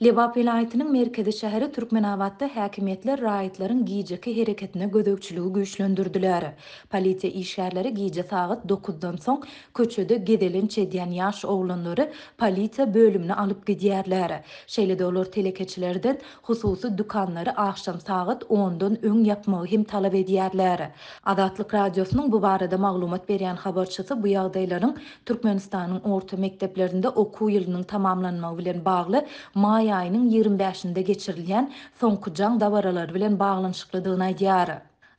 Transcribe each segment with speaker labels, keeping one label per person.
Speaker 1: Lebap welaýatynyň merkezi şäheri Türkmenabatda häkimiýetler raýatlaryň gijeki hereketine gözegçiligi güýçlendirdiler. Polisiýa işgärleri gije sagat dokuzdan soň köçede gezelenç edýän ýaş oglanlary polisiýa bölümine alyp gidýärler. Şeýle-de olar telekeçilerden hususy dükanlary agşam sagat ondan öň ýapmagy hem talap edýärler. Azatlyk Radiosynyň bu barada maglumat berýän habarçysy bu ýagdaýlaryň Türkmenistanyň orta mekdeplerinde okuw ýylynyň tamamlanmagy bilen bagly maý aýynyň 25-inde geçirilýän Soňky jaň dabaralary bilen baglanyşyklydygyny aýdýar.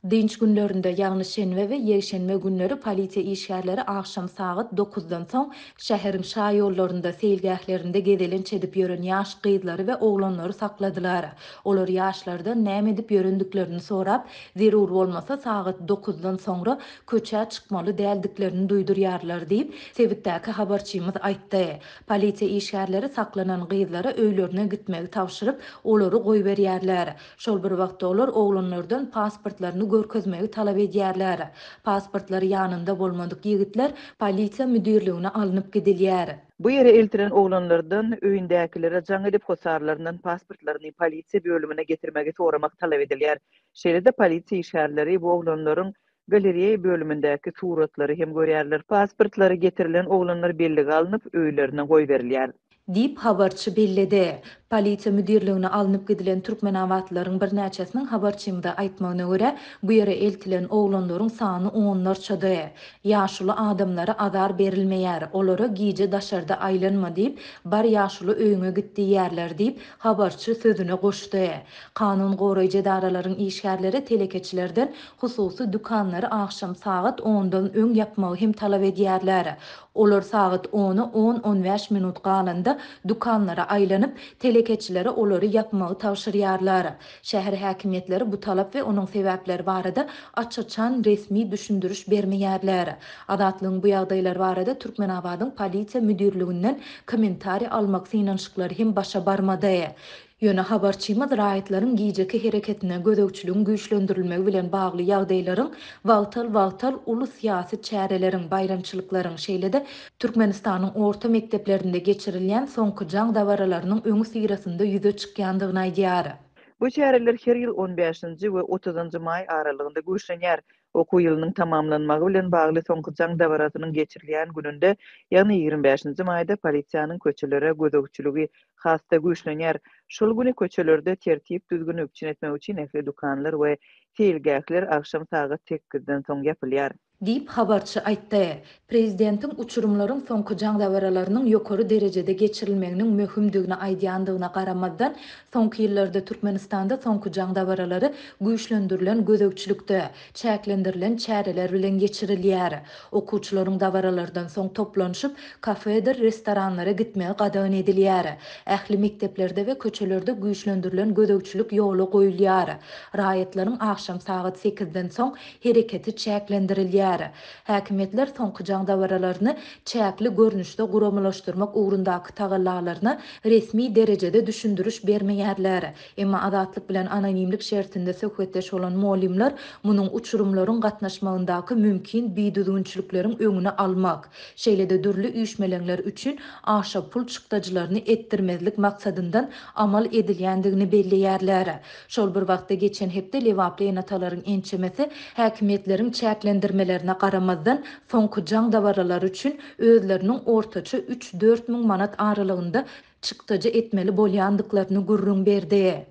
Speaker 1: Dynç günlerinde, ýagny şenbe we ýekşenbe günleri polisiýa işgärleri agşam sagat dokuzdan soň şäheriň şaýollarynda, seýilgählerinde gezelenç edip ýören ýaş gyzlary we oglanlary sakladylar. Olar ýaşlardan näme edip ýörendiklerini sorap, zerur bolmasa sagat dokuzdan soňra köçä çykmaly däldiklerini duýdurýarlar diýip, sebitdäki habarçymyz aýtdy. Polisiýa işgärleri saklanan gyzlara öýlerine gitmegi tabşyryp, olary goýberýärler. Şol bir wagtda olar oglanlardan pasportlaryny görkezmegi talap edýärler. Pasportlary ýanynda bolmadyk ýigitler polisiýa müdirligine alnyp gidilýär.
Speaker 2: Bu ýere eltilen oglanlardan öýündäkilere jaň edip hossarlaryndan pasportlaryny polisiýa bölümine getirmegi soramak talap edilýär. Şeýle-de polisiýa işgärleri bu oglanlaryň galereýa bölümindäki suratlary hem görýärler. Pasportlary getirilen oglanlar bellige alnyp, öýlerine goýberilýär.
Speaker 1: Diýip, habarçy belledi. Polisiýa müdirligine alnyp gidilen türkmenabatlylaryň birnäçesiniň habarçymyza aýtmagyna görä, bu ýere eltilen oglanlaryň sany onlarçady. Ýaşuly adamlara azar berilmeýär, olara gije daşarda aýlanma diýip, bar ýaşuly öýüňe git diýýärler diýip, habarçy sözüne goşdy. Kanun goraýjy edaralaryň işgärleri telekeçilerden hususy dükanlary agşam sagat ondan öň ýapmagy hem talap edýärler. Olar sagat ona on-on bäş minut galanda dükanlara aýlanyp, telekeçilere olary ýapmagy tabşyrýarlar. Şäher häkimiýetleri bu talap we onuň sebäpleri barada aç-açan resmi düşündiriş bermeýärler. Azatlygyň bu ýagdaýlar barada Türkmenabadyň Polisiýa müdirliginden kommentariý almak synanyşyklary hem başa barmady. Ýöne habarçymyz raýatlaryň gijeki hereketine gözegçiligiň güýçlendirilmegi bilen bagly ýagdaýlaryň wagtal-wagtal uly syýasy çäreleriň, baýramçylyklaryň, şeýle-de Türkmenistanyň orta mekdeplerinde geçirilýän Soňky jaň dabaralarynyň öňüsyrasynda ýüze çykýandygyny aýdýar.
Speaker 2: Bu çäreler her ýyl on bäşinji we otuzynjy maý aralygynda güýçlenýär. Okuw ýylynyň tamamlanmagy bilen bagly soňky jaň dabarasynyň geçirilýän gününde, ýagny 25 nji maýda polisiýanyň köçelere gözegçiligi has-da güýçlenýär. Şol güni köçelerde tertip-düzgüni üpjün etmek üçin ähli dükanlar we seýilgähler agşam sagat sekizden soň ýapylýar.
Speaker 1: Diýip, habarçy aýtdy. Prezidentiň uçurymlaryň soňky jaň dabaralarynyň ýokary derejede geçirilmeginiň möhümdigini aýdýandygyna garamazdan, soňky ýyllarda Türkmenistanda soňky jaň dabaralary güýçlendirilen gözegçilikde, çäklendirilen çäreler bilen geçirilýär. Okuwçylaryň dabaralardan soň toplanyşyp, kafedir restoranlara gitmegi gadagan edilýär. Ähli mekdeplerde we köçelerde güýçlendirilen gözegçilik ýola goýulýar. Raýatlaryň agşam sagat sekizden soň hereketi çäklendirilýär. Häkimiýetler soňky jaň dabaralaryny çäkli görnüşde guramalaşdyrmak ugrundaky tagallalaryna resmi derejede düşündiriş bermeýärler. Emma Azatlyk bilen anonimlik şertinde söhbetdeş bolan mugallymlar munuň uçurymlaryň gatnaşmagyndaky mümkin bidüzgünçilikleriň öňüni almak, şeýle-de dürli üýşmeleňler üçin aşa pul çykdajylaryny etdirmezlik maksadyndan amal edilýändigini belleýärler. Şol bir wagtda, geçen hepde lebaply ene-atalaryň ençemesi häkimiýetleriň çäklendirmelerine garamazdan, soňky jaň dabaralary üçin özleriniň ortaça üç-dört müň manat aralygynda çykdajy etmeli bolýandyklaryny gürrüň berdi.